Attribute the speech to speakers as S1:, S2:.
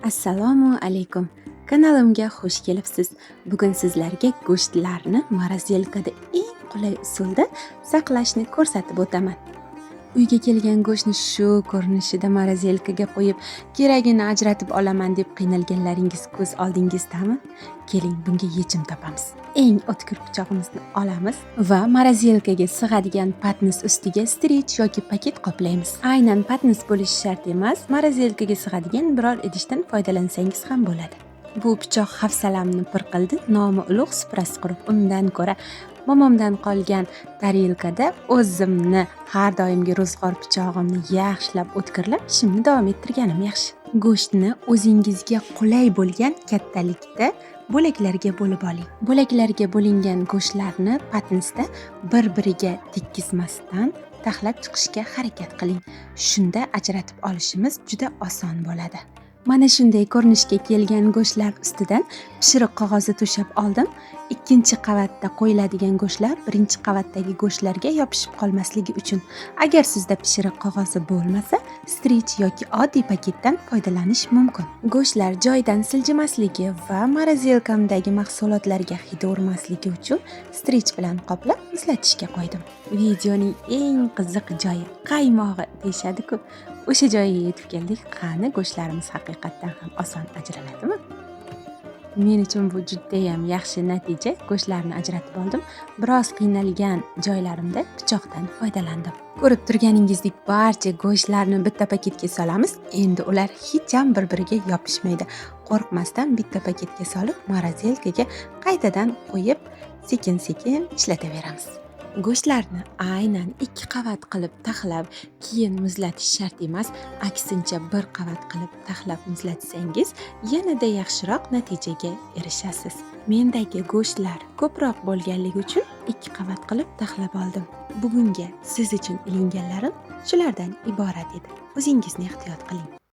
S1: Assalomu alaykum. Kanalimga xush kelibsiz. Bugun sizlarga go'shtlarni морозилка da eng qulay usulda saqlashni ko'rsatib o'taman. Uyga kelgan go'shtni shu ko'rinishida морозилка ga qo'yib, keragini ajratib olaman deb qiynalganlaringiz ko'z oldingizdami? Keling, bunga yechim topamiz. Eng o'tkir pichog'imizni olamiz va морозилка ga sig'adigan patnis ustiga стрейч yoki paket qoplaymiz. Aynan patnis bo'lishi shart emas, морозилка ga sig'adigan biror idishdan foydalansangiz ham bo'ladi. Bu pichoq hafsalamni pir qildi, nomi ulug', suprasi quruq. Undan ko'ra momomdan qolgan tarelkada o'zimni har doimgi ro'zg'or pichog'imni yaxshilab o'tkirlab, ishimni davom ettirganim yaxshi. Go'shtni o'zingizga qulay bo'lgan kattalikda bo'laklarga bo'lib oling. Bo'laklarga bo'lingan go'shtlarni patnisda bir-biriga tekkizmasdan taxlab chiqishga harakat qiling. Shunda ajratib olishimiz juda oson bo'ladi. Mana shunday ko'rinishga kelgan go'shtlar ustidan pishiriq qog'ozi to'shab oldim. Ikkinchi qavatda qo'yiladigan go'shtlar birinchi qavatdagi go'shtlarga yopishib qolmasligi uchun. Agar sizda pishiriq qog'ozi bo'lmasa, стрейч yoki oddiy paketdan foydalanish mumkin. Go'shtlar joyidan siljimasligi va морозилка mdagi mahsulotlarga hidi urmasligi uchun стрейч bilan qoplab muzlatishga qo'ydim. Videoning eng qiziq joyi qaymog'i deyishadi-ku. O'sha joyga yetib keldik. Qani, go'shtlarimiz haqiqatdan ham oson ajraladimi? Men uchun bu judayam yaxshi natija. Go'shtlarni ajratib oldim. Biroz qiynalgan joylarimda pichoqdan foydalandim. Ko'rib turganingizdek, barcha go'shtlarni bitta paketga solamiz. Endi ular hech ham bir-biriga yopishmaydi. Qo'rqmasdan bitta paketga solib, морозилка ga qaytadan qo'yib, sekin-sekin ishlataveramiz. Go'shtlarni aynan 2 qavat qilib taxlab, keyin muzlatish shart emas. Aksincha, bir qavat qilib taxlab muzlatsangiz, yanada yaxshiroq natijaga erishasiz. Mendagi go'shtlar ko'proq bo'lganligi uchun 2 qavat qilib taxlab oldim. Bugungi siz uchun ilinganlarim shulardan iborat edi. O'zingizni ehtiyot qiling.